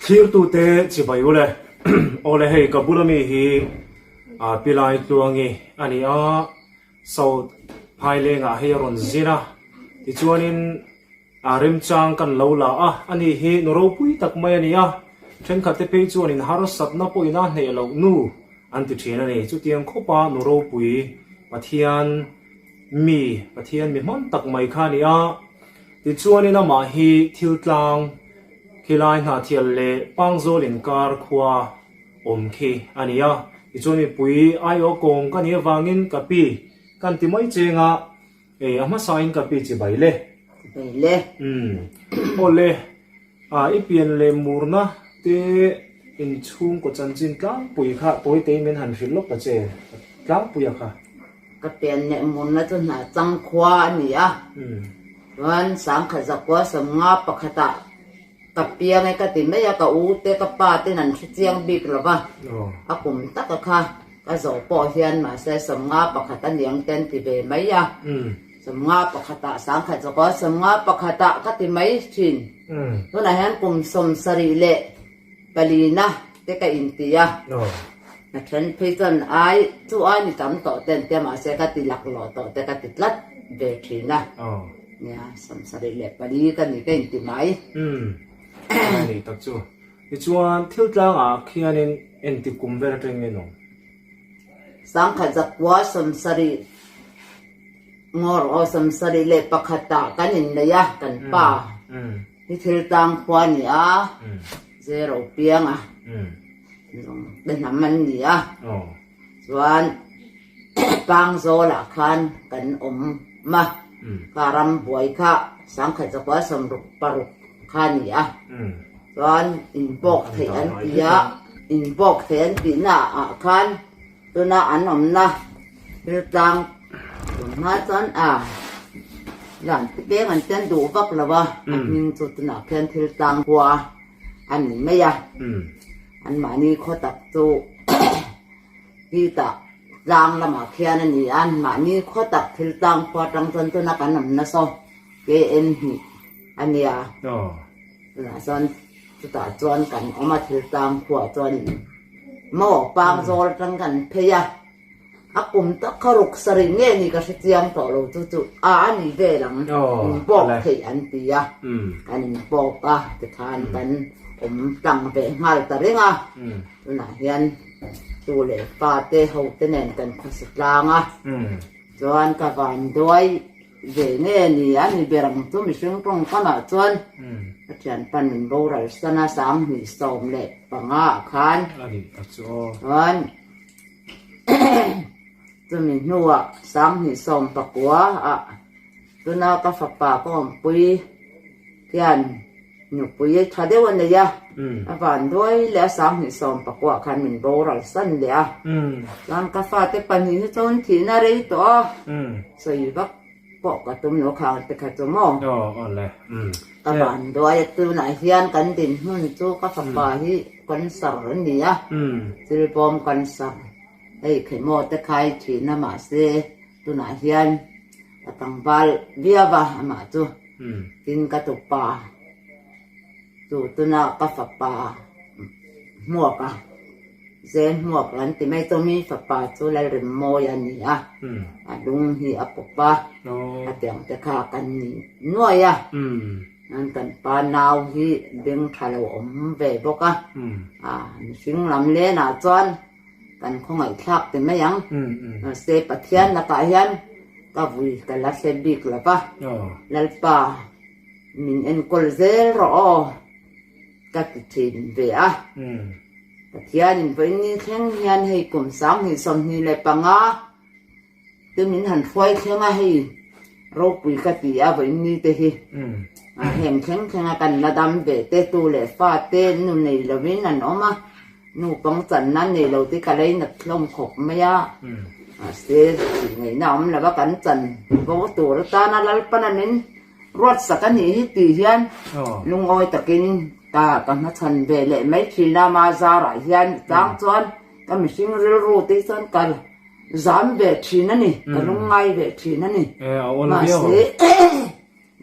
Thlirtute chibai u le. Aw le hei ka bula mi hi Pilai Tluangi a ni a, South Phailengah hei a rawn zin a, tichuanin a remchang kan lo la a, ani hi nu ropui tak mai a ni a, thenkhatte phei chuanin harsatna pawhin a hneh loh nu an ti thin a ni. Chutiang khawpa nu ropui Pathian mi, Pathian mi hman tak mai kha a ni a, tichuanin amah hi thil tlang khilai hnahthial leh pangzawl inkar khua awm khi a ni a, tichuan mipui aiawh kawng ka nih avangin ka pi kan ti mai cheng a, ei a hmasain ka pi chi bai le. Bai le. Umm aw le, a i pian leh murna te inchhungkaw chanchin tlangpui kha tawitein min han hrilh lawk ta che, tlangpuia kha. Ka pian leh murna chu hna chang khua a ni a, chuan sangkhat zakua sawmnga pakhatah Ka piang e ka ti mai a, ka u te ka pa ten an hre chiang bik lo va, a kum taka kha ka zawh pawh hian mahse 50 pakhat a niang te an ti ve mai a, 50 pakhatah 10,000 zawk a, 50 pakhatah ka ti mai thin. Tunah hian kum 74 te ka inti a, a then phei chuan ai chu ai ni tam tawh te an tia mahse ka ti laklawh tawh te ka ti tlat ve thin a. Nia, 74 ka ni ka inti mai. Umm, a nih tak chu. Tichuan, thil tlangah khianin engti kum vel atangin nge nawm? 10,000 zakua 70 ngawr aw 71 ah kan innei a, kan pa hi thil tlang khua a ni a, zero piang a, te hnam an ni a. Chuan Pangzawlah khan kan awm a, kha ram buai kha 10,000 66 kha a ni a. Chuan inbawk theih an ti a, inbawk theih an tihna ah khan tuna an awmna thiltlang tun hma chuan a lan peng an tian duh vak lo a, a hming chu tunah khian thiltlang khua a ni mai a, anmahni khaw tak chu titah tlang lamah khian a ni a, anmahni khaw tak thil tlang khua atang chuan tuna kan awm nasa KN hnih a nia, tunah chuan chutah chuan kan awm a thil tlang khuaah chuan maw pangzawl atang kan phei a. A kum tak kha ruk sarih nge ni ka hre chiang tawh lo chu chu a a ni vel ang inpawk theih an ti a, kan inpawk a tikhan kan awm tlang ve nghal ta reng a, tunah hian tu leh fa te ho te nen kan khawsa tlang a, chuan ka vanduai ve nge ni a ni ber ang chu mihring tawngkamah chuan ka thianpa min boral san a 2015 ah khan chuan. Chumi hnuah 2019 ah tuna ka fapa ka awmpui hian nupui tha deuh a nei a, a van duai leh a 2019 ah khan min boral san leh a, chuan ka fate pahnih hi chuan thihna rei tawh a, sawi vak pawh ka tum lo khang te kha chu maw? Ka van duai a tunah hian kan dinhmun chu ka fapa hi cancer a ni a, thilbawm cancer hei chemo te khai thin a mahse tunah hian ka tlangval viau a amah chu tin ka tupa chu tuna ka fapa hmuak a. Zen hmuak an ti mai chu mi fapa chu Lalrinmawi a ni a, a lung hi a pawp a, a tiang te kha kan ni nuai a, an kan pa nau hi beng tha lo awm ve bawk a, a mihring lam lenah chuan kan khawngaihthlak ti mai ang, mahse Pathian lakah hian ka vui ka la hre bik lo va, Lalpa min enkawl zel rawh aw. Ka ti thin ve a. Pathianin vawiin ni thleng hian hei kum 2025 te min han hruai thleng a hei ropui ka ti a vawiin ni te hi. Heng thleng thleng a kan la dam ve te tu leh fa te nu nei lovin an awm a, nu pang channa nei lo te ka lei nat hlawm khawp mai a. Mahse tih ngaihna awm lova kan chan bo tur atana Lalpana min Ruatsak a nih hi tih hian lungawi takin ka ka hmachhan ve leh mai thin a, ma zarah hian tlang chuan ka mihring rilru te hi chuan ka zam ve thin a ni, ka lungngai ve thin a ni. Mahse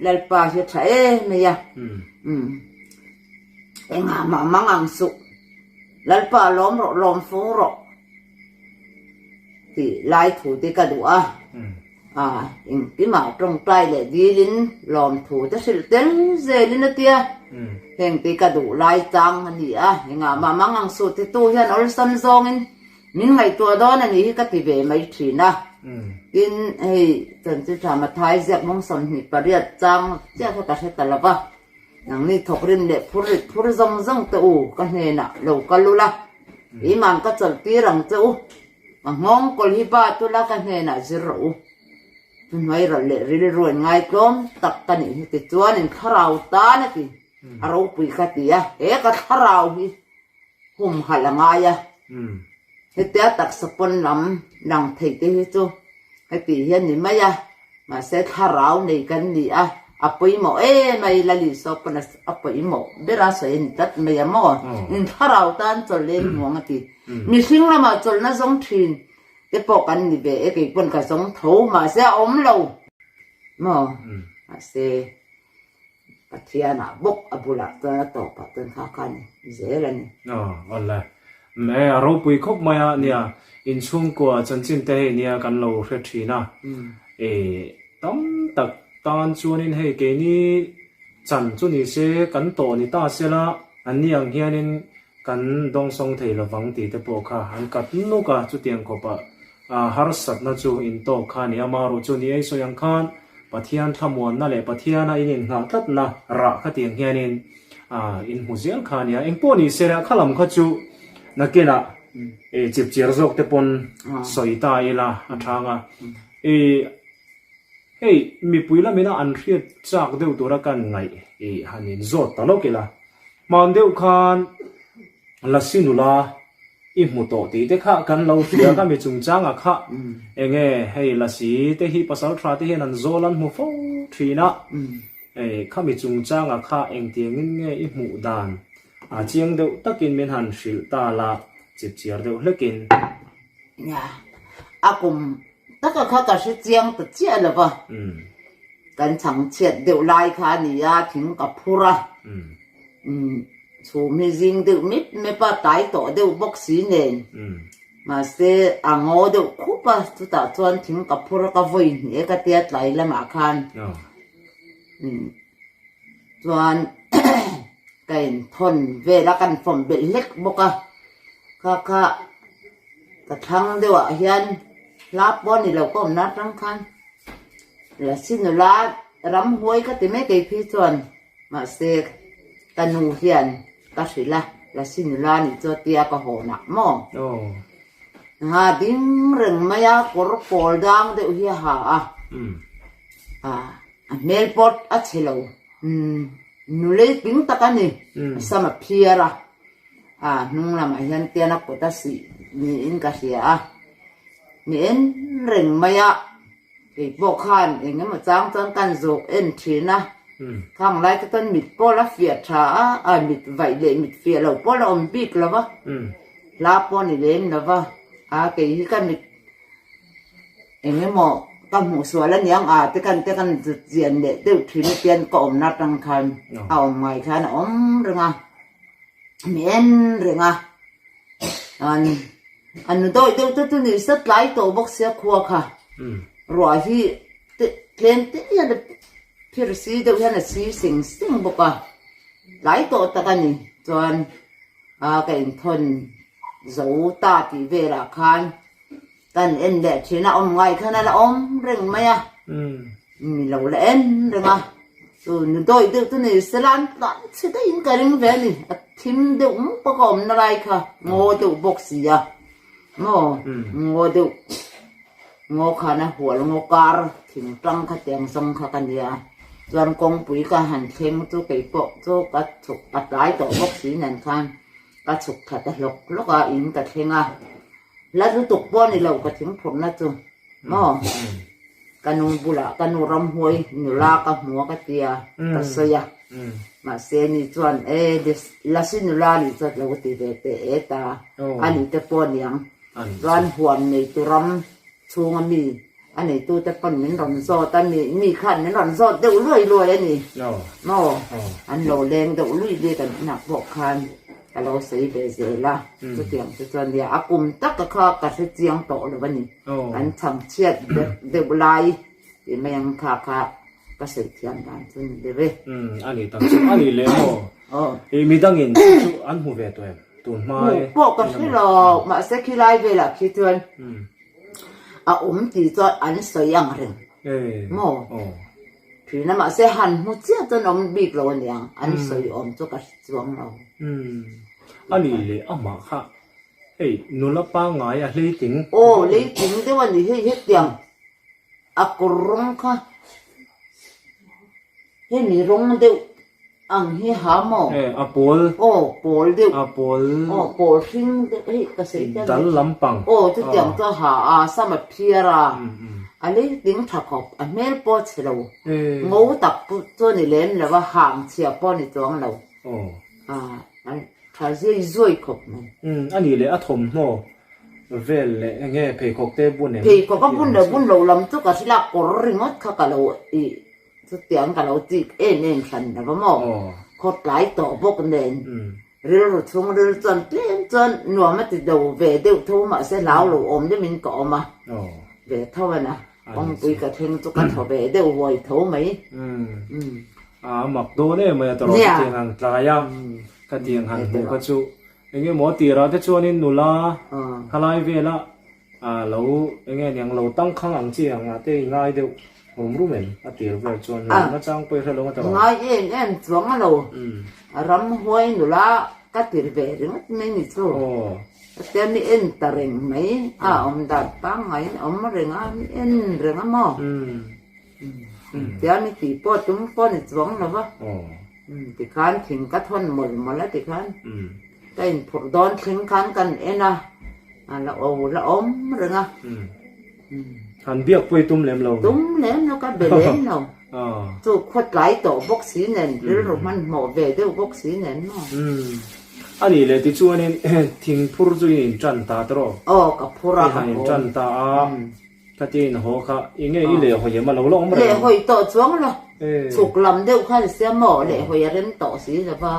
Lalpa hi a tha em mai a. Engah mah mang ang suh. Lalpa lawm rawh, lawm fo rawh tih lai thu te ka duh a. A, engkimah tawngtai leh dilin lawm thu te hrilh tel zelin a tia. Heng te ka duh lai chang a ni a, engah mah mang ang suh titu hian awlsam zawngin min ngaihtuah dawn a nih hi ka ti ve mai thin a. Tin, hei chanchin tha Mathai ziak mawng 28 chang chiah kha ka hre ta lo va. Nangni thawkrim leh phur rit phur zawng zawng te u ka hnenah lo kal ula, iman ka chawlh tir ang che u. Ka nghawng kawl hi ba tula ka hnenah zir rawh u. Thuhnuai rawlh leh rilru in ngaitlawm tak ka nih hi tichuan in thlarau tan a ti. A ropui ka ti a, he ka thlarau hi humhalh a ngai a. Hetia taksa pawn lam lang thei te hi chu heti hi a ni mai a, mahse thlarau nei kan ni a, a pawimawh em mai Lalisua pawn a pawimawh ber a sawi a ni tlat mai a maw? In thlarau tan chawlh leng hmuang a ti. Mihring lamah chawlhna zawng thin te pawh kan ni ve e, kei pawn ka zawng tho mahse a awm lo maw? Mahse. Pathianah bawk a bulah chuan a tawpah chuan kha kha a ni zel a ni. Aw awle. Me a ropui khawp mai a nia inchhungkua chanchin te hei nia kan lo hre thin a. E tam tak tan chuanin hei keini chan chu ni se kan tawh ni ta sela an ni ang hianin kan dawngsawng thei lovang tih te pawh kha an kat nuk a, chutiang khawpah harsatna chu intawk kha a ni. Amaherawh chu ni ei sawi ang khan Pathian thlamuanna leh Pathiana in inngah tlatna rah khatiang hianin in hmu zel kha a ni a. Engpawh ni se kha lam kha chu nakinah chipchiar zawk te pawn sawi ta ila a thang a. Hei mipui lamina an hriat chak deuh tura kan ngaih han inzawt ta lawk ila. Hman deuh khan Lasi nula i hmu tawh tih te kha kan lo hria kha mi chungchangah kha enge hei Lasi te hi pasal tha te hian an zawl an hmu fo thin a, kha mi chungchangah kha engtiangin nge i hmuh dan a chiang deuh takin min han hrilh ta la chipchiar deuh hlekin. Nia, a kum taka kha ka hre chiang ta chiah lo va, kan chhang chhiat deuh lai kha a ni a, thing ka phur a, chhum hi zing deuh mip mep a, tlai tawh deuh bawk si nen, mahse a ngaw deuh khup a, chutah chuan thing ka phur a, ka vawi hnih e ka tia tlai lamah khan chuan ka inthawn vel a, kan fawm belh hlek bawk a, kha kha. Ka thlang deuhah hian hla pawh a ni lo ka awmna atang khan Lasi nula ramhuai ka ti mai kei phei chuan mahse ka nu hian ka hrilh a Lasi nula nih chu a tia ka haw nak maw ha ding reng mai a kawr pawl dang deuh hi a ha a a hmel pawh a chhe lo nulei tling tak a ni a sam a phiar a. A hnung lamah hian tian a kut a sih niin ka hria a, ni en reng mai a, kei pawh khan eng emaw chang chuan kan zawk en thin a, khang lai te chuan mit pawh la fiah tha a, a mit vaih leh mit fiah lo pawh la awm bik lo va, hla pawh ni lem lo va, a kei hi ka mit eng emaw ka hmuh sual a niang a te kan te kan zut chian leh deuh thin a tian ka awmna atang khan a awm ngai khan a awm reng a. Mi en reng a, an an nu dawih deuh te chu ni se tlai tawh bawk sia khua kha ruah hi tlem te hian a phir si deuh hian a si sing sing bawk a, tlai tawh tak a ni chuan a ka inthawn zo ta tih velah khan kan en leh thin a, awm ngai khan a la awm reng mai a, mi lo la en reng a, chu nu dawih deuh chu ni sela an tlan chhe daihin ka ring ve a ni, a thim deuh mup a ka awmna lai kha ngaw deuh bawk si a, maw ngaw deuh ngaw khan a hual ngaw kar thing tang kha tiang zawng kha ka nia, chuan kawngpui ka han thleng chu keipawh chu ka chhuk a tlai tawh bawk si nen khan ka chhuk thla ta hlawk hlawk a in ka thleng a. La lutuk pawh a ni lo ka thingphurhna chu maw ka nu bulah ka nu ramhuai nula ka hmu a ka tia ka sawi a mahse ni chuan e lasi nula nih chuan lo ti ve teh e ta a nih te pawh a niang chuan huan nei tu ram chhunga mi. A neitute pawn min rawn zawt a, mi mi khan min rawn zawt deuh luai luai a ni. Maw? An lo leng deuh lui lui kan inah pawh khan ka lo sawi ve zel a. Chutiang te chuan nia a kum taka kha ka hre chiang tawh lo a ni. Kan chhangchhiat deuh lai tih mai ang kha kha ka sawi thiam dan chu ni deuh e. A ni tak chu a ni leh maw? I midangin chu chu an hmu ve tawh em? Tun hmai. Hmuh pawh ka hre lo, mahse khilai velah khi chuan A awm tih chuan an sawi ang reng maw? Thina mahse han hmu chiah chuan awm bik lo aniang, an sawi awm chu ka hre chuang lo. A ni leh amah kha hei nula pangngai a hleiting. Aw leiting deuh a ni hei hetiang a kawr rawng kha hemi rawng deuh Ang hi ha maw? E, a pawl. Aw, pawl deuh. A pawl. Aw, pawl hring deuh hei ka sawi hian. Dal lampang. Aw, chutiang chu a ha a, sam a phiar a, a lei tling tha khawp, a hmel pawh a chhe lo. Ngo tak chu a ni lem lo a, hang chhia pawh a ni chuang lo. Aw. A, a tha zui zui khawp mai. Umm, a nih leh a thawmhnaw vel leh eng nge pheikhawk te bun em? Pheikhawk a bun lo, bun lo lam chu ka hrilh a, kawr ringawt kha ka lo ih. Chutiang ka lo chik em em hran lo va maw? Khaw tlai tawh bawk nen rilru chhung ril chuan tlem chuan nuam a ti do ve deuh tho mahse hlau lo awm deuhin ka awm a, ve tho a na. Kawngpui ka thleng chu ka thaw ve deuh huai tho mai. A mak dawn em mai a tawrh khatiang ang tlai a, khatiang han hmuh kha chu eng emaw tirah te chuanin nula khalai vela A lo enge niang lo tangkhang ang chi ang ah te i ngai deuh rum rum em? A tir vel chuan lo nachang pawh i hre lo nga ta lo. Ngai em em chuang a lo. Ramhuai nula ka tir ve ringawt mai ni chu. Tia mi en ta reng mai a awm dan pangngaiin a awm reng a, mi en reng a maw? Tia mi tih pawh tum pawh ni chuang lo va. Tikhan thing ka thawn mawlh mawlh a tikhan ka inphurh dawn thleng khan kan en a. A la aw la awm reng a. Han biak pawh i tum lem lo. Tum lem lo ka be lem lo. Chu khaw tlai tawh bawk si nen rilru hmanhmawh ve deuh bawk si nen maw. A nih leh tichuanin thingphur chu in intan ta tawh. Aw ka phur a ka haw. I han intan ta a. Khatia in haw kha i nge i leh hawi em a lo la awm reng. Leh hawi tawh chuang lo. Chhuk lam deuh khan sia maw leh hawi a rem tawh si lo va.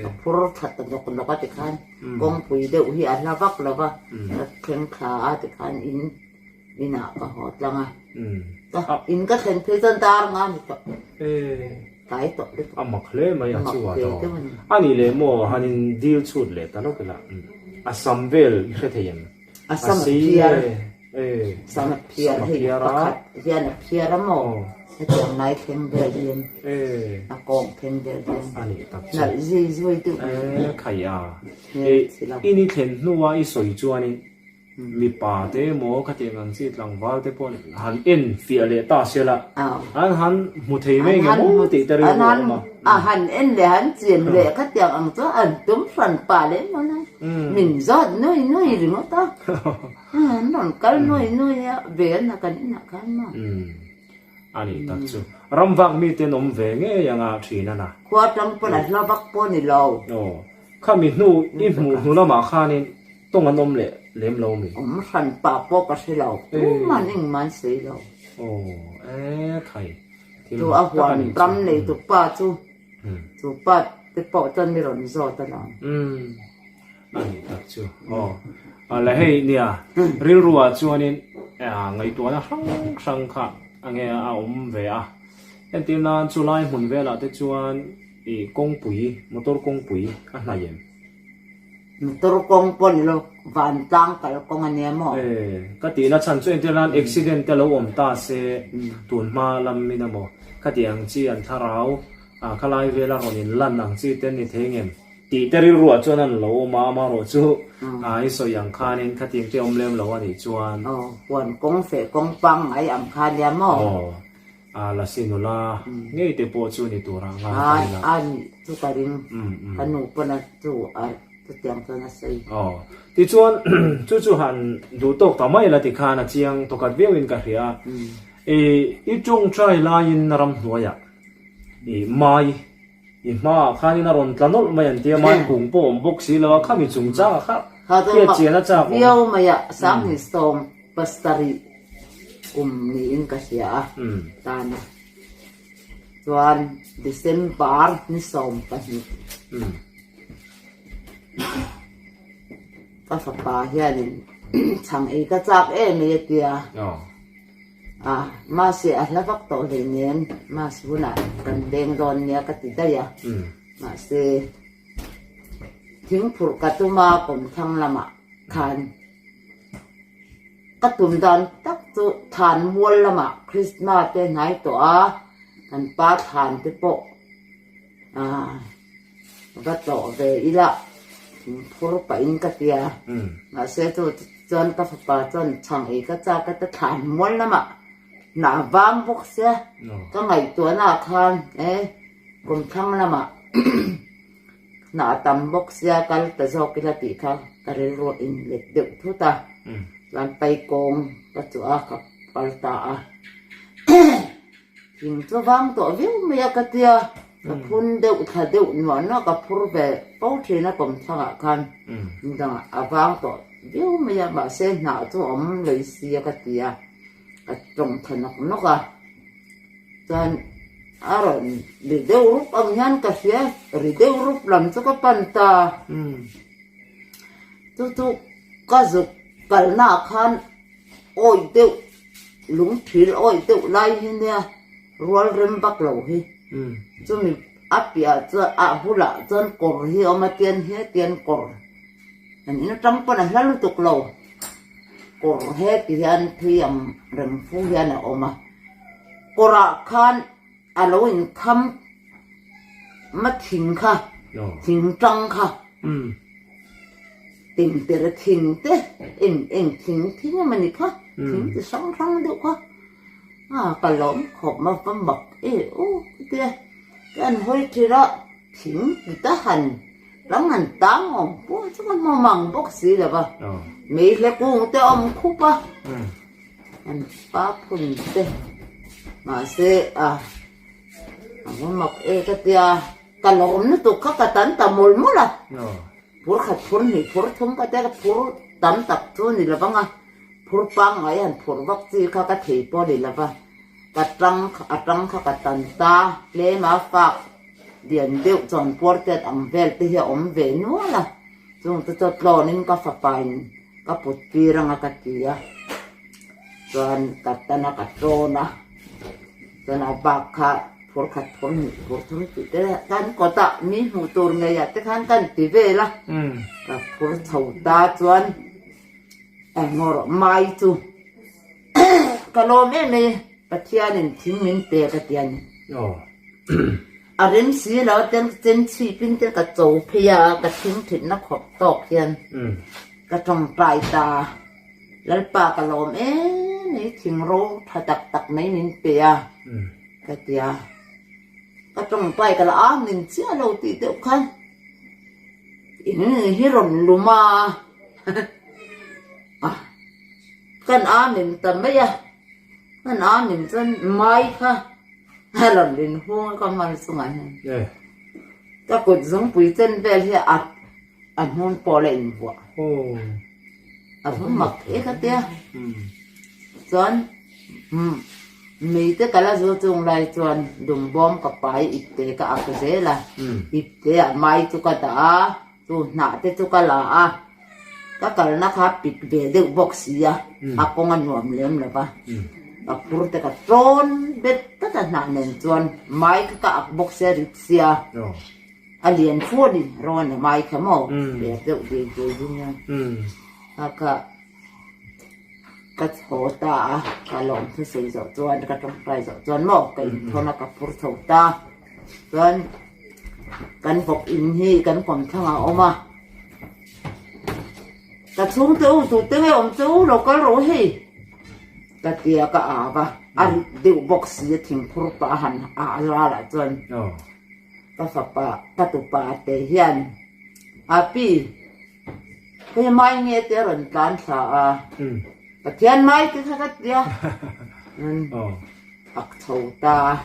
Ka phur tha ta nawk nawk a tikhan kawngpui deuh hi a hla vak lo va. Ka thleng thla a tikhan in inah ka haw tlang a. Ka in ka thlen phei chuan dar nga ni tawh. Tlai tawh lutuk. A mak hle mai a chu a tawh. A nih leh maw han in dil chhut leh ta lawk ila a sam vel i hre thei em? A sam a phiar. Sam a phiar hei pakhat hian a phiar a maw? Hetiang lai thleng vel hian a kawng thleng vel hian nalh zui zui deuh mai. Khai a. I ni thlen hnua i sawi chuanin mipa te emaw khatiang ang chi tlangval te pawh han en fiah leh ta se la an han hmu thei mai nge maw tih te rilru a awm a. A han en leh han chian leh khatiang ang chu an tum hran pah leh maw lai. Min zawt nui nui ringawt a. An rawn kal nui nui a ve a na kan inah khan maw. A nih tak chu. Ram vak mite an awm ve ngei anga thin a na. Khua tang pawn a hla vak pawh ni lo. Aw. Khami hnu i hmuh hnu lamah khanin tawng an awm leh lem lo mi? Awm hran pah pawh ka hre lo. Tumah an engmah an sawi lo. Aw e khai. Chu a huan ram nei tu pa chu chu pa te pawh chuan mi rawn zawt a lo. A nih tak chu aw. A la hei nia rilru ah chuanin ngaihtuahna hrang hrang kha a nge a awm ve a. Entir nan chu lai hmun velah te chuan i kawngpui motor kawngpui a hnaih em? Motor kawng pawh ni lo vantlang kal kawng a nia maw? E, ka tihna chhan chu entir nan accident te lo awm ta se tun hma lam in a maw? Khatiang chi an thlarau a khalai vela rawn in lan ang chi te an ni thei ngem? Tih te rilruah chuan an lo awm a, amaherawh chu i sawi ang khanin khatiang te awm lem lo a nih chuan. Aw, huan kawng feh kawng pangngai ang kha nia maw? Aw, a lasi nula ngei te pawh chu ni turah ngai ta ila. A nih chu ka ring, ka nu pawn a chu a chutiang chuan a sawi. Aw, tichuan chu chu han duh tawk ta mai la tikhan a chiang tawkhat viauin ka hria a, i tawngtai laiin ramhnuaiah i mai I hmaah khanin a rawn tla nawlh mai an tia, mai kung pawh awm bawk si lo a, khami chungchangah kha hriat chian a chak awm. Viau mai a, Sanghnih sawm pasarih kum niin ka hria a tana chuan December ni 12 ka fapa hianin chhang ei ka chak em mai a tia a mahse a hla vak tawh hleinem mas hunah kan leng dawn nia ka ti daih a mahse thingphurh ka tuma kawmthlang lamah khan. Ka tum dan tak chu thlan mual lamah Krishna te hnai tawh a, kan pa thlan te pawh ah va tlawh ve ila thingphur pahin ka ti a, mahse chu chuan ka fapa chuan chhang ei ka chak a ta thlan mual lamah hnah vang bawk sia ka ngaihtuahna ah khan e kawmthlang lamah Hnah a tam bawk sia kal ta zawk ila tih kha ka rilru a inlet deuh thut a, chuan paikawng ka chhuah a ka kal ta a, thing chu vang tawh viau mai a ka tia, ka phun deuh thla deuh nuah nuah ka phur ve fo thin a kawmthlang ah khan dangah a vang tawh viau mai a mahse hnah chu a awm lei sia ka ti a, ka tawng tha nawk nawk a. Chuan a rawn ri deuh rup ang hian ka hria, ri deuh rup lam chu ka pan ta. Chu chu ka zuk kalnaah khan awih deuh lungthil awih deuh lai hi nia rual rem vak lo hi. Chumi a piah chuan a bulah chuan kawr hi a awm a tian he tian kawr an in atang pawn a hla lutuk lo. Kawr heti hian thui ang reng fu hian a awm a. Kawrah khan a lo inkham ma thing kha, thing tang kha, tingter thing te eng eng thing thing emaw ni kha, thing chi hrang hrang deuh kha a ka lawm khawp ma va mak e aw ka ti a, ka han hawi tir a thing ti ta han tang han tang awm pawh chu ka hmu mang bawk si lo va, meihle kung te a awm khup a. An pa phun te mahse a a va mak e ka tia ka lawm lutuk kha ka tan ta mawlh mawlh a phur khat phur hnih phur thum ka tia ka phur tam tak chu ni lo vang a phur pangngai han phur vak chi kha ka thei pawh ni lo va ka tang a tang kha ka tan ta tlem a fak lian deuh chuan puar tet ang vel te hi a awm ve nual a chung te chu tlawn in ka fapa in. Ka put tir anga ka ti a, chuan ka tan a ka tawn a, chuan a bak kha phur khat phur hnih phur thum tih te kan kawt ah mi hmuh tur ngei ah te khan kan ti vel a, ka phur chho ta chuan engmaw rawh mai chu ka lawm em mai Pathian in thing min pe ka ti a ni. A rem si lo ten chen chhip in te ka cho phei a ka thing thit na khawp tawk hian ka tawngtai ta Lalpa ka lawm em mai thing ro tha tak tak mai min pe a ka ti a ka tawngtai ka la a min chiah lo tih deuh khan in hi rawn lum a kan a min ta mai a kan a min chuan mai kha. A rawn rin hung a ka hman chungah hian ka kut zungpui chen vel hi a a hnun pawh la invuah. A va mak e ka tia. Chuan mei te ka la zu chung lai chuan dumbawm ka pai ipte ka ak zel a. Ipte ah mai chu ka dah a, chu hnah te chu ka la a. Ka kalna kha pik ve deuh bawk si a, a kawng a nuam lem lo va. Ka phur te ka tawn bet tlat a hnah nen chuan mai kha ka ak bawk sia rit sia, a lian fu a ni rawn a mai kha maw per deuh dei dei hi nia. Kha kha ka chho ta a, ka lawm thusei zawh chuan ka tawngtai zawh chuan maw ka inthawn a ka phur chho ta. Chuan kan bawk in hi kan kawmthlang ah a awm a. Ka chhungte u tute nge awm che u lo kal rawh hei ka ti a ka au a a rit deuh bawk si a thingphur pah a han a ral ah chuan ka fapa ka tupa te hian a pi hei mai nge te a rawn tlan thla a Pathian mai te kha ka ti a ak chho ta a.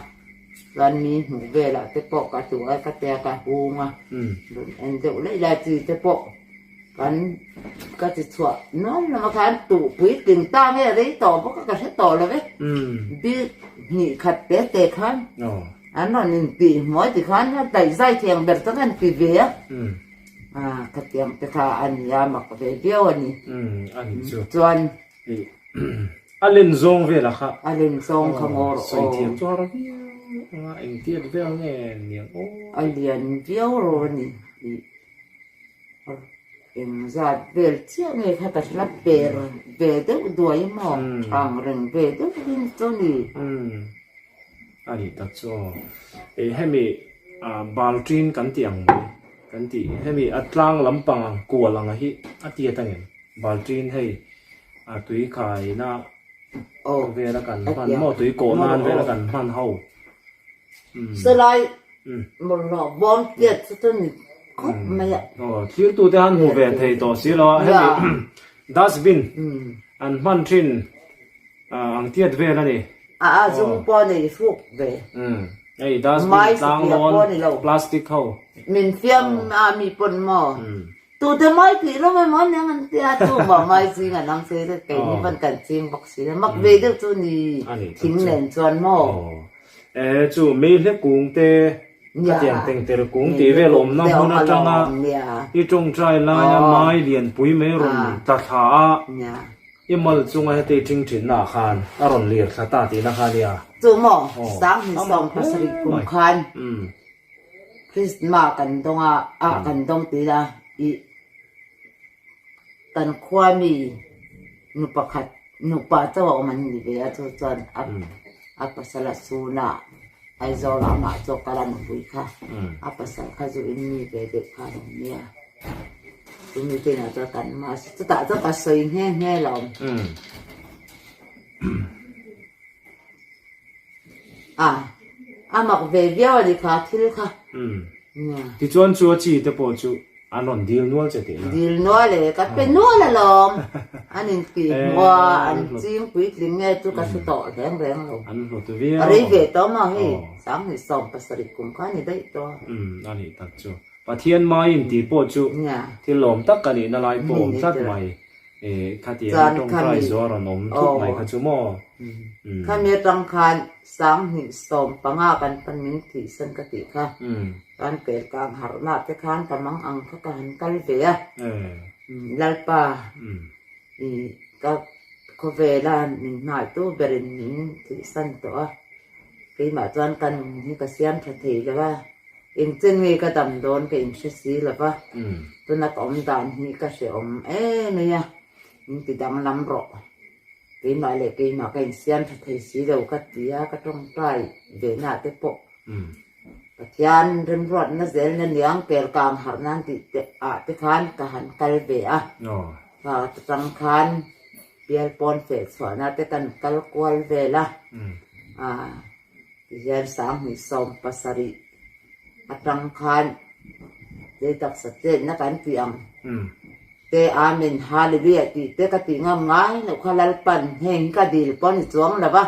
Chuan mi hmuh velah te pawh ka hlu a, ka tia ka hung a, rawn en deuh laih lai chi te pawh kan Ka ti chhuah nuam lama khan tuh puitling ta nge rei tawh bawk a ka hre tawh lo ve. Bik hnih khat te te khan an rawn intih hmuai ti khan a daih zai thiang ber chuan an ti ve a. Khatiang te kha a nia mak ve viau a ni. Chuan. A len zawng velah kha. A len zawng kha ngaw rawh aw. Sawi thiam chu har viau anga engtiat vel nge niang aw. A lian viau rawh a ni. Engzat vel chiah nge kha ka hla per ve deuh duai maw ang reng ve deuh hi chu ni. A nih tak chu aw. Ih hemi balṭin kan tih ang mai kan tih hemi a tlang lampang ang kual ang hi a tiat ang em? Balṭin hei a tui khaina vela kan hman maw tui kawh nan vela kan hman ho. Salai mawlhnawh bawm tiat chu chu ni khawp mai a. Aw thiltu te han hmu ve thei tawh si lo a hemi dustbin an hman thin ang tiat vel a ni. A a zung pawh nei hruk ve. Hei dustbin tlang lawn plastic ho. Min fiam a mi pawn maw. Tute mai tih rawng emaw aniang an tia chu mah mai ching an ang sei deuh keini pawn kan ching bawk si a mak ve deuh chu ni thing nen chuan maw. E chu mei hle kung te khatiang teng tel kung tih vel awmna hmun atanga i tawngtai laia mai lianpui mai rawn tla thla a i mal chunga heti thing thinna ah khan a rawn lir thla ta tihna kha ania. Chu maw 2017 kum khan. Krismas kan dawng a, ah kan dawng ti ila ih kan khua mi nu pakhat nupa chauh a awm an ni ve a chu chuan a a pasal a sun a Aizawl ah amah chu a kal a nupui kha a pasal kha zu in mi ve deuh kha a awm nia chumi te inah chuan kan mas chutah chuan ka sawi nghe nghe lo. A, a mak ve viau a ni kha thil kha. Umm. Tichuan chu a chi te pawh chu an rawn dil nual che tih na? Dil nual e, ka pe nual alawm. An intih hmuh a, an ching puitling nge chu ka hre tawh reng reng lo. An hlut viau. A rei ve tawh maw hei, 2017 kum kha a ni daih tawh a. Umm, a nih tak chu. Pathian maiin tih pawh chu thil lawm tak a nihna lai pawh awm tlat mai. E, khatiang Chuan tawngtai khami, zuar an awm thup mai aw, kha chu maw? Umm. Khami atang khan 2015 kan pan min thihsan ka tih kha, kan pel kang harhna te khan ka mang ang kha ka han kal ve a. Lalpa, i ka khawvela min hnaihtu berin min thihsan tawh a, keimah chuan ka nun hi ka siam tha thei lo a. Engchen nge ka dam dawn ka inhre si lo va, tuna ka awm dan hi ka hrehawm em mai a, min ti danglam rawh. Keimah leh keimah ka insiam tha thei si lo ka ti a, ka tawngtai ve na te pawh Pathian remruatna zelna niang kel kang harh nan tih te ah te khan ka han kal ve a, kha atang khan bial pawn feh chhuahna te kan kal kual vel a, Tihian 2017 atang khan lei taksa chetna kan tih ang te Amen Hallelujah tih te ka tih ngam ngai loh kha Lalpan heng hi ka dil pawh a ni chuang lo va,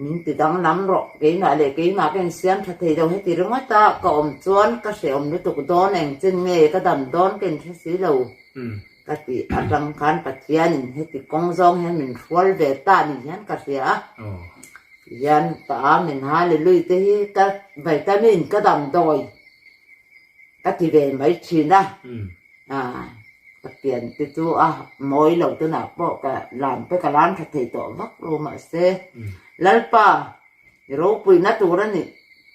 min ti danglam rawh keimah leh keimah ka insiam tha thei lo heti ringawt a ka awm chuan ka hrehawm lutuk dawn engchen nge ka dam dawn ka inhre si lo ka tih atang khan Pathianin heti kawng zawng hian min hrual ve ta ni hian ka hria a. Hian ka Amen Hallelujah te hi ka vitamin ka damdawi ka ti ve mai thin a, ka pian te chu a mawi lo tunah pawh ka lam te ka lam tha thei tawh vak lo mahse Lalpa i ropuina tur a nih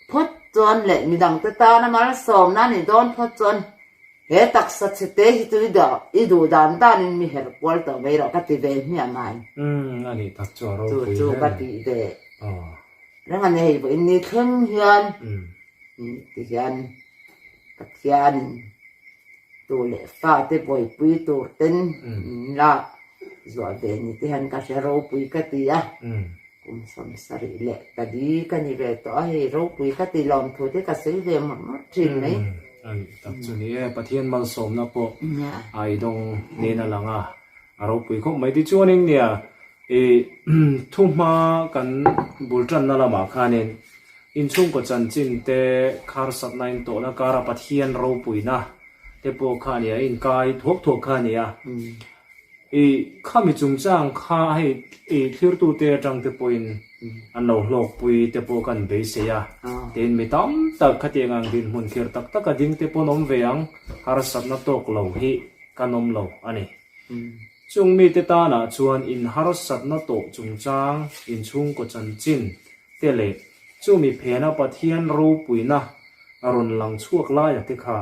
phawt chuan leh midang te tana malsawmna a nih dawn phawt chuan He taksa chhe te hi chu i duh dan danin mi her kual tawh mai rawh ka ti ve hmiah mai. Umm a nih tak chu a ropui hle. Chu chu ka tih ve. Reng a ni hei vawiin ni thleng hian ti hian Pathianin tu leh fate buaipui tur ten min lak zuah ve ni te hian ka hre ropui ka ti a. Kum 74 ka ni ve tawh a, hei ropui ka ti lawm thu te ka sawi ve mawlh mawlh thin mai. A nih tak chu ni e, Pathian malsawmna pawh a i dawng nen a lang a, a ropui khawp mai. Tichuanin nia i thuhma kan bul tanna lamah khanin inchhungkaw chanchin te kharsatna in tawhna kara Pathian ropuina. te pawh kha a nia, a inkai thuak thuak kha a nia. I khami chungchang kha hei i thlirtute atang te pawhin an lo hlawkpui te pawh kan beisei a, tin mi tam tak khatiang ang dinhmun khirh tak taka ding te pawh an awm ve ang, harsatna tawk lo hi kan awm lo a ni. Chung mite tanah chuan in harsatna tawh chungchang inchhungkaw chanchin te leh chumi phena Pathian ropuina a rawn lang chhuak laia te kha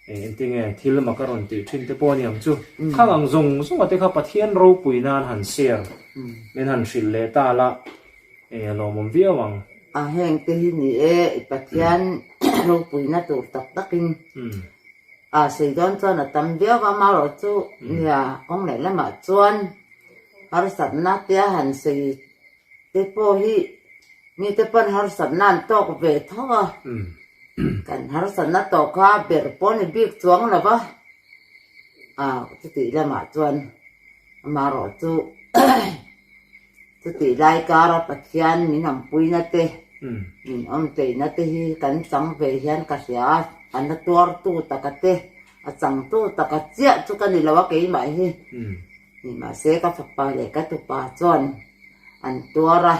engtinge thil mak a rawn tih thin te pawh a ni ang chu. Khang ang zawng zawnga te kha Pathian ropui nan han share min han hrilh leh ta la a lawmawm viau ang. A heng te hi ni e, i Pathian ropuina tur tak takin a sawi dawn chuan a tam viau a, amaherawh chu nia kawng leh lamah chuan harsatna te a han sawi Te pawh hi mite pawn harsatna an tawk ve tho a, kan harsatna tawh kha ber pawh ni bik chuang lo va, ah chutih lamah chuan amaherawh chu chutih lai kara Pathian min awmpuina te min awmteihna te hi kan chang ve hian ka hria a, a na tuartu taka te a changtu taka chiah chu ka ni lo a keimah hi. Nimahse ka fapa leh ka tupa chuan an tuar a,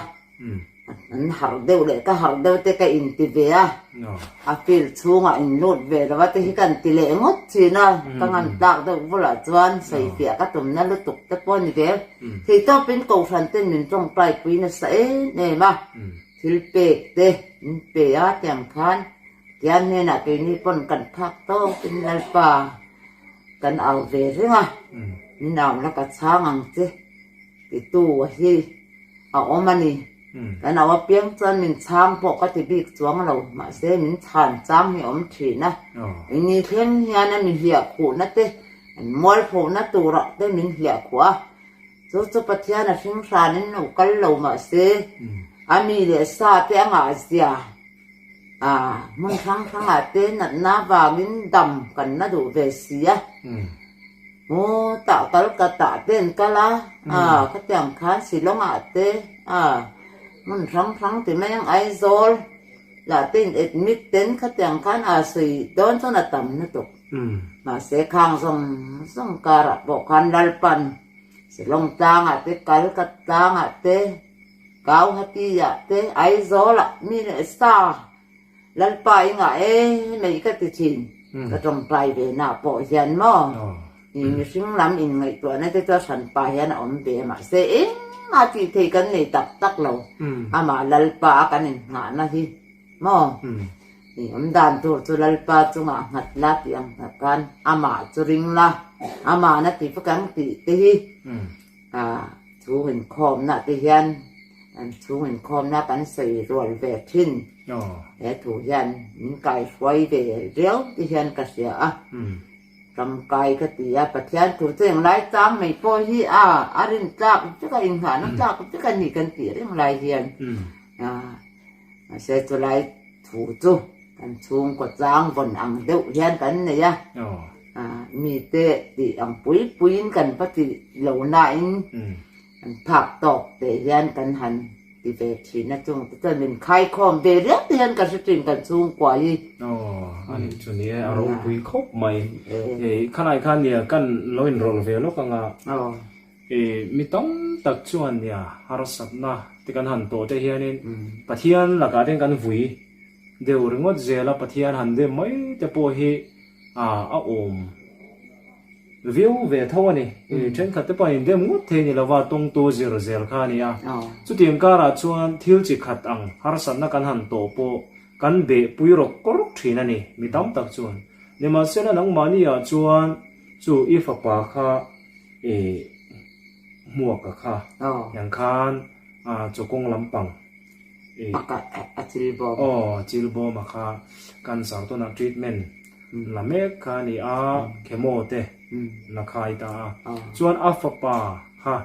an harh deuh leh ka harh deuh te ka inti ve a, a field chhungah in lut ve lo a te hi ka inti leh ngawt thin a, ka ngan tlak deuh bulah chuan sawifiah ka tumna lutuk te pawh a ni ve. Theitawpin Kohhran ten min tawngtai pui nasa em em a, thil pek te min pe a tiang khan Tian hnenah keini pawn kan phak tawkin Lalpa kan au ve reng a, min au la ka chhang ang che titu hi a awm a ni. Kan au apiang chuan min chhang pawh ka ti bik chuang lo, mahse min chhan chang hi a awm thin a. Ini thleng hian a mi hliah khuhna te, an mualphona turah te min hliah khuh a, chu chu Pathian a hring hranin lo kal lo mahse a mi leh sa te a ngahzia Ah, hmun hrang hrangah te natna vangin dam kan la duh ve si a. Aw, tah kal ka tah te an kal a, ah, khatiang khan Shillong-ah te, ah, hmun hrang hrang ti mai ang Aizawl lah te in admit ten khatiang khan a sawi dawn chuan a tam lutuk. Mahse khang zawng zawng karah pawh khan Lalpan Shillong tlangah te kal ka tlangah te, Gauhati-ah te Aizawl-ah mi leh sa Lalpa i ngah e mai ka ti thin. Ka tawngtai ve nah pawh hian maw i mihring lam inngaihtuahna te chu a hranpa hian a awm ve mahse engmah tih thei kan nei tak tak lo. Amah Lalpa a kan innghahna hi maw i awm dan tur chu Lalpa chungah nghat la tih ang tak khan amah chu ring la, amahna ti vek ang tih te hi. A chhung inkhawmna te hian an chhung inkhawmna kan sawi rual ve thin. He thu hian min kaihruai ve riau te hian ka hria a. Tangkai ka ti a, Pathian thu chu englai chang mai pawh hi a a rin tlak vek a, inghahna tlak vek a ni kan tih reng lai hian. Mahse chulai thu chu kan chhungkaw chang vawn ang deuh hian kan nei a, mite tih ang pui puiin kan va ti lo nain kan phak tawk teh hian kan han ti ve thin a, chung te chuan min khaikhawm ve riau te hian ka hre thin kan chhungkua hi. Aw, a nih chu ni e, a ropui khawp mai. Khalai khan nia kan lo inrawlh ve lawk ang a. I mi tam tak chuan nia harsatna te kan han tawh te hianin Pathian lakah te kan vui deuh ringawt zel a, Pathian han dem mai te pawh hi a awm viau ve tho a ni. Thenkhat te pawh an indem ngawt thei ni lova tawngtu zir zel kha a ni a. Chutiang karah chuan thil chi khat ang harsatna kan han tawh pawh kan behpui rawk rawk thin a ni mi tam tak chuan. Nimahsela nangmahniah chuan chu i fapa kha I hmuaka kha yang khan chawkawng lampang i a chil bawm aw chil bawm a kha cancer tuna treatment la mek kha a ni a chemo te la khai ta a chuan a fapa kha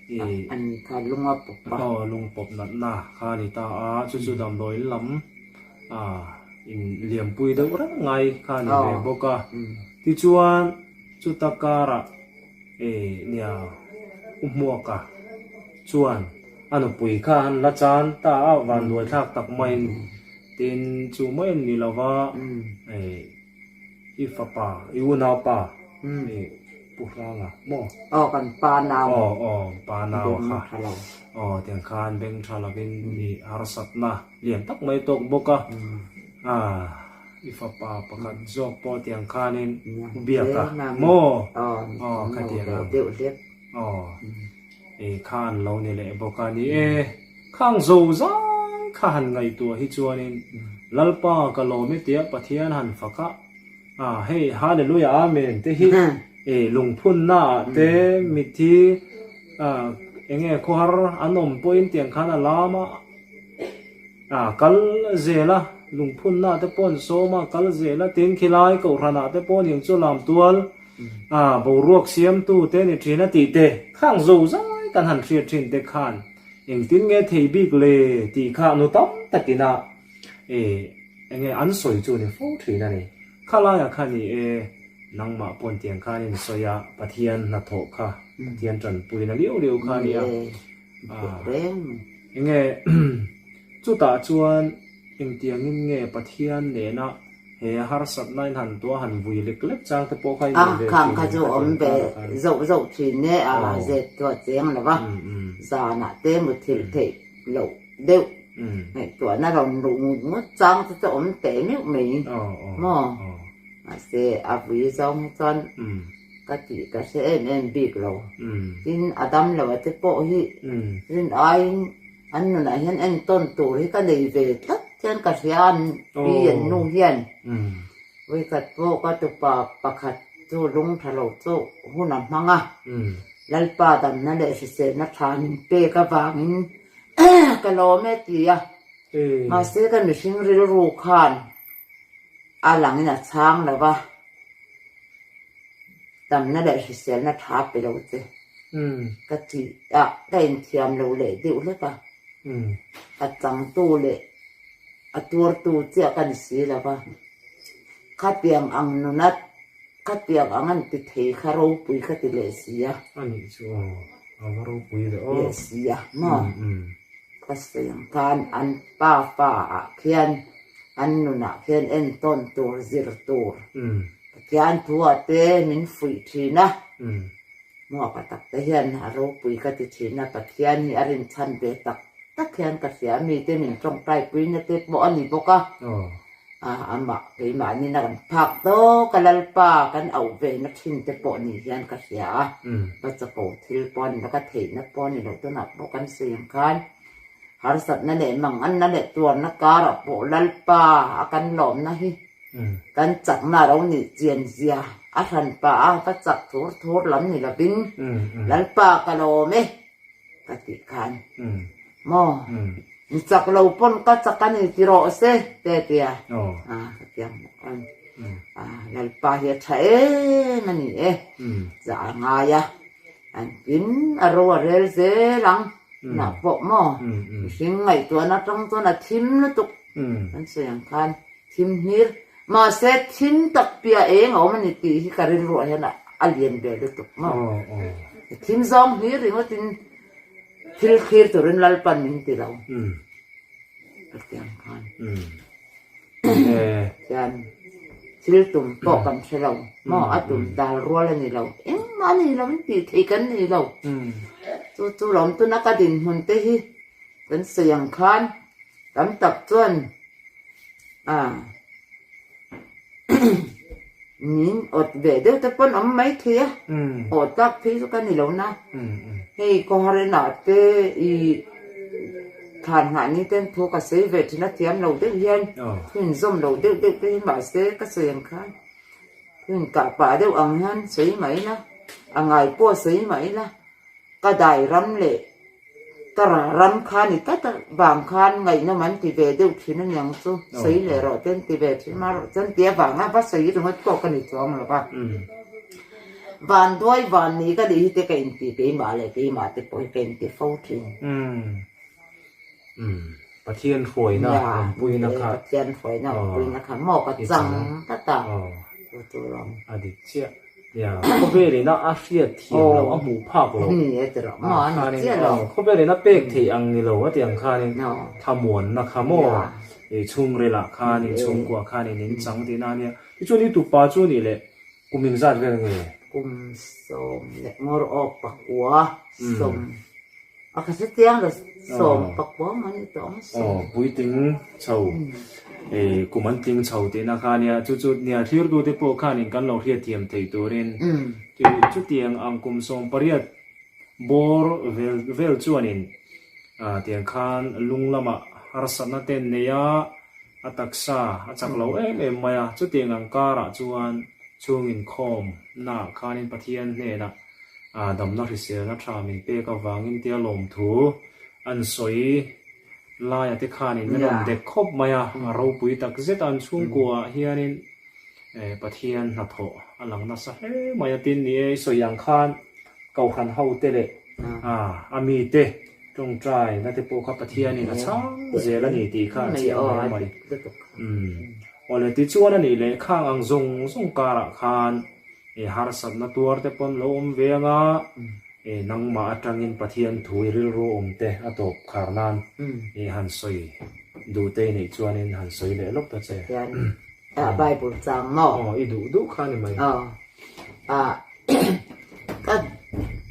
i an kha lunga pawp a aw lung pawp natna kha a ni ta a chu chu damdawiin lam a in liampui deuh reng ngai kha a ni ve bawk a tichuan Chuta karah e nia U Hmuaka chuan a nupui kha an la chan ta a, vanduai thlak tak maiin tin chu mai an ni lova e I fapa, i unaupa i Pu Hranga maw? Aw kan pa nau. Aw aw pa nau a kha. Aw tiang khan beng tha lovin i harsatna lian tak mai tawk bawk a. Ah i fapa pakhat zawk pawh tiang khanin u biak a maw? Aw khatiang ang. Aw i khan lo ni leh bawk a ni e. Khang zo zai kha han ngaihtuah hi chuanin Lalpa ka lawm e tia Pathian han fak a, a hei Hallelujah Amen te hi e lungphunna ah te mithi a enge khawhar an awm pawhin tiang khan a lam a, a kal zel a lungphunna te pawh an sawm a kal zel a tin khilai kohhran ah te pawh niang chu lam tual a boruak siamtu te ni thin a tih te khang zo zai kan han hriat thin te khan Engtin nge thei bik le tih kha nu tam takin a e enge an sawi chu ni fo thin a ni. Khalaiah kha ni e, nangmah pawn tiang khan in sawi a, Pathian hnathawh kha, Pathian tanpuina liau liau kha a ni a. Enge chutah chuan engtiangin nge Pathian nena he harsatna in han tuah han vui lek lek chang te pawh kha i nei ve thin. Khang kha chu awm ve zauh zauh thin e, a zet tuah cheng lo va, zanah te muthilh theih loh deuh ngaihtuahna rawn luh ngut ngut chang te chu awm teh meuh mai maw? Mahse a vui zawng hi chuan ka tih ka hre em em bik lo. Tin a dam lo a te pawh hi rin aiin An nunah hian entawn tur hi ka nei ve tlat hian ka hria an pi an nu hian vawikhat pawh ka tupa pakhat chu lung tha lo chu hun a hmang a, Lalpa damna leh hriselna tha min pek avangin ka lawm e ti a, mahse ka mihring rilru khan a langin a chhang lo va. Tamna leh hriselna tha pe lo che. Ka ti a, ka inthiam lo leh deuh hlek a. A changtu leh a tuartu chiah ka ni si lo va. Khatiang ang nuna, khatiang ang an ti thei kha ropui ka ti leh si a. A nih chu aw, a va ropui ve aw. Leh si a, maw? Ka sawi ang khan an pa fa ah khian an nunah khian entawn tur, zir tur. Pathian thuah te min fuih thin a, hmuaka tak te hian a ropui ka ti thin a, Pathian hi a rinchhan ve tak tak hian ka hria a, mite min tawngtai puina te pawh a ni bawk a, amah keimahni na kan phak tawk a Lalpa kan auh ve na thin te pawh ni hian ka hria a, va chapo thil pawh a ni lo, ka theihna pawh a ni lo tunah pawh kan sawi ang khan harsatna leh manganna leh tuarna karah pawh Lalpa a kan lawmna hi Kan chakna lo nih chian zia a hran pah a, ka chak thur thur lam ni lovin Lalpa ka lawm e ka tih khan maw ni chak lo pawn ka chak a ni ti rawh se te tia a ka ti ang bawk a a Lalpa hi a tha em a ni e zah a ngai a an tin a ro a rel zel ang tunah pawh maw mihring ngaihtuahna atang chuan a thim lutuk kan sawi ang khan Thim hmir, mahse thim tak piah eng a awm a ni tih hi ka rilruah hian a lian ve lutuk maw? Thim zawng hmir ringawtin thil thlir turin Lalpan min ti lo. Ka ti ang khan. Chuan thil tum pawh kan hre lo maw? A tum dal rual a ni lo. Engmah a ni lo in tih theih kan nei lo. Chu chu lawm tuna ka dinhmun te hi kan sawi ang khan tam tak chuan A min awt ve deuh te pawn awm mai thei a, awt tak phei chu ka ni lo na. Hei Kawharenah te i thlan nghah ni ten thu ka sawi ve thin a thiam lo deuh hian thu inzawm lo deuh deuh te hi mahse ka sawi ang khan thu inkah pah deuh ang hian sawi mah ila a ngai pawh sawi mah ila ka dai ram leh Ka ram kha ni tlat a, vang khan ngaihnawm an ti ve deuh thin a niang chu, sawi leh rawh te an ti ve thin a, marawh chuan tia vanga va sawi ringawt pawh ka ni chuang lo va. Van duai van ni ka nih hi te ka inti keimah leh keimah te pawh hi ka inti fo thin. Pathian hruaina awmpuina kha. Pathian hruaina awmpuina kha maw ka chang tlat a, chu chu rawng. A dik chiah. Nia, khawvel ina a hriat thiam loh, a hmuh phak loh. Ni e tirh maw, a ni chiah lo. Khawvel ina pek theih ang ni lo a ti ang khanin thlamuanna kha maw. I chhungrilah khan in chhungkuah khan in in chang tihna a nia. Tichuan i tupa chu nih leh kum engzat vel nge? Kum 10 ngawr awk pakua sawm a kha hre chiang lo sawm pakua maw ni tawh ang sawm. Aw puitling chho i kum an tling chho tihna kha a nia. Chu chu nia thlirtute pawh khanin kan lo hriatthiam theih turin chutiang ang kum 18 Bawr vel vel chuanin tiang khan lung lamah harsatna te an nei a, a taksa a chak lo em em mai a. Chutiang ang karah chuan chhung inkhawmnaah khanin Pathian hnenah damna hriselna tha min pek avangin tia lawmthu an sawi laia te khanin an rawn dek khawp mai a, a ropui tak zet a an chhungkuaah hianin Pathian hnathawh a lang nasa hle mai a. Tin, ni e, i sawi ang khan Kohhran hote leh a mite tawngtai na te pawh kha Pathianin a chhang zel a ni tih kha a chiang hle mai. Awle tichuan a nih leh khang ang zawng zawng karah khan harsatna tuar te pawn lo awm ve anga nangmah atangin Pathian thu i rilru awm te a tawp khar nan han sawi duh te i neih chuanin han sawi leh lawk ta che. Bible chang maw? Aw, i duh duh kha ni mai. Aw, ah ka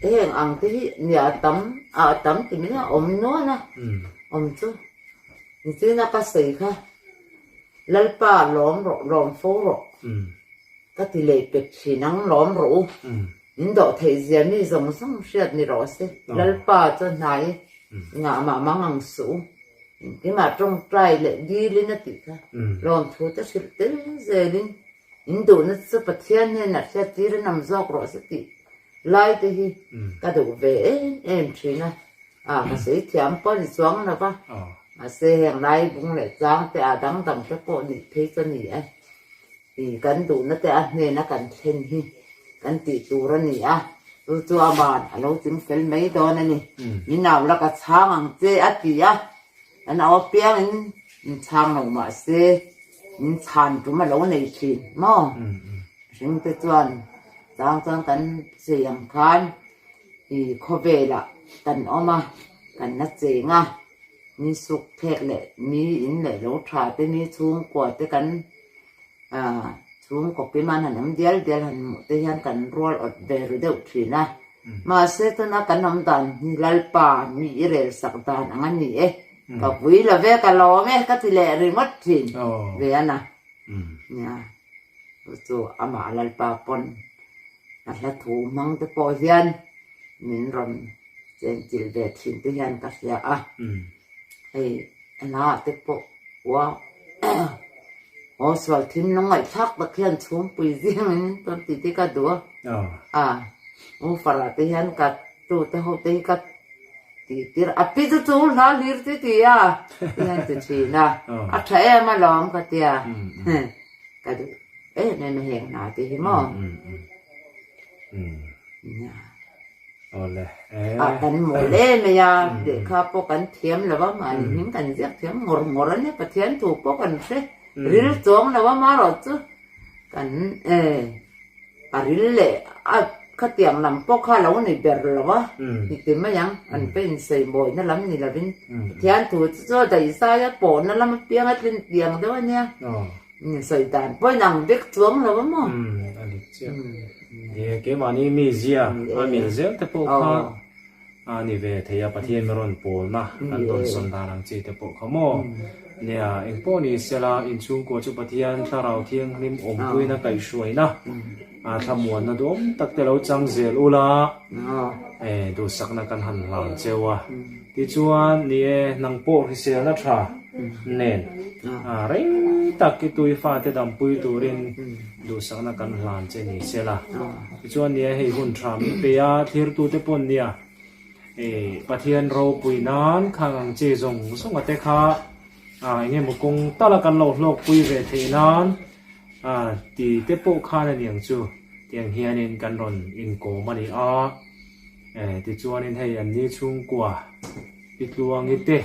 heng ang te hi nia a tam, a tam ti mai a awm nual a, awm chu nichina ka sawi kha Lalpa lawm rawh, lawm fo rawh ka ti leh pek thin ang, lawm rawh u, min dawh theih zia mi zawng zawng hriat ni rawh se, Lalpa chu hnai ngah mah mang ang suh u. Engkimah tawngtai leh dilin a tih kha lawmthu te hrilh tel zelin in duhna chu Pathian hnenah hriattir a nam zawk rawh se tih lai te hi ka duh ve em em thin a, ah ka sawi thiam pawh ni chuang lo va, mahse heng lai bung leh tlang te ah dang dang te pawh nih phei chu a ni e. I kan duhna te a hnena kan thlen hi kan tih tur a ni a, chu chu aman a lo ching fel mai dawn a ni. Min au la ka chhang ang che a ti a, kan au apiangin min chhang lo mah se min chhan tum a lo nei thin maw? Mihring te chuan chang chuan kan chei ang khan i khawvelah kan awm a, kan la cheng a. Mi suk thlek leh mi in leh lo tha te mi chhungkua te kan ah chhungkaw kim an han awm dial dial han hmuh te hian kan rual awt ve ru deuh thin a. Mahse tuna kan awm dan hi Lalpa mi i rel sak dan ang a ni e. Ka pui lo ve ka lawm e ka ti leh ringawt thin ve a na. Nia chu chu amah Lalpa pawn a hla thu hmang te pawh hian min rawn Chenchilh ve thin te hian ka hria a, hei hla te pawh ua aw sual thim nung ngaihthlak tak hian chhungpui zingin tawn tih te ka duh a, a u farah te hian ka tu te ho te hi ka tih tir a pi chu chu hla hlir ti ti a ti hian ti thin a, a tha em alawm ka tia ka duh em em a heng hna te hi maw. A kan mawl em mai a, lehkha pawh kan thiam lo a, mahni hming kan ziak thiam ngawr ngawr a nia, Pathian thu pawh kan hre ril chuang lo a, marawh chu kan e a ril leh a khatiang lam pawh kha lo ni ber lo a, ni ti mai ang, an pa insawi mawina lam ni lovin Pathian thu chu chu a daihzai a, pawhna lam apiang a tlin tiang deuh a nia. Sawi dan pawhin ang vek chuang lo a maw? A dik chiah. Ni keimahni mi zia a mil zel te pawh kha a ni ve thei a, Pathian mi rawn pawlna kan dawn sawn dan ang chi te pawh kha maw? Nia, eng pawh ni sela inchhungkua chu Pathian Thlarau Thianghlim awmpuina kaihhruaina thlamuanna duhawm tak te lo chang zel ula, duhsakna kan han hlan cheu a. Tichuan, ni e, nang pawh hriselna tha nen rei tak i tui fate dampui turin duhsakna kan hlan che ni sela. Tichuan, ni e, hei hun tha min pe a, thlirtute pawn nia Pathian ropui nan khang ang chi zawng zawng ate kha eng emaw kawng tala kan lo hlawkpui ve theih nan ti te pawh khan a niang chu tiang hianin kan rawn inkawm a ni a. Tichuanin hei an ni chhungkua Pi Tluangi te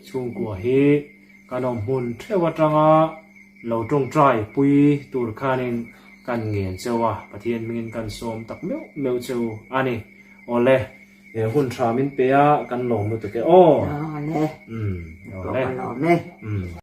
chhungkua hi kan awm hmun theuh atanga lo tawngtai pui tur khanin kan ngen cheu a, Pathian hmingin kan sawm tak meuh meuh cheu a ni. Awle, hun tha min pe a, kan lawm lutuk e aw. Awle. Awle. Ka lawm e.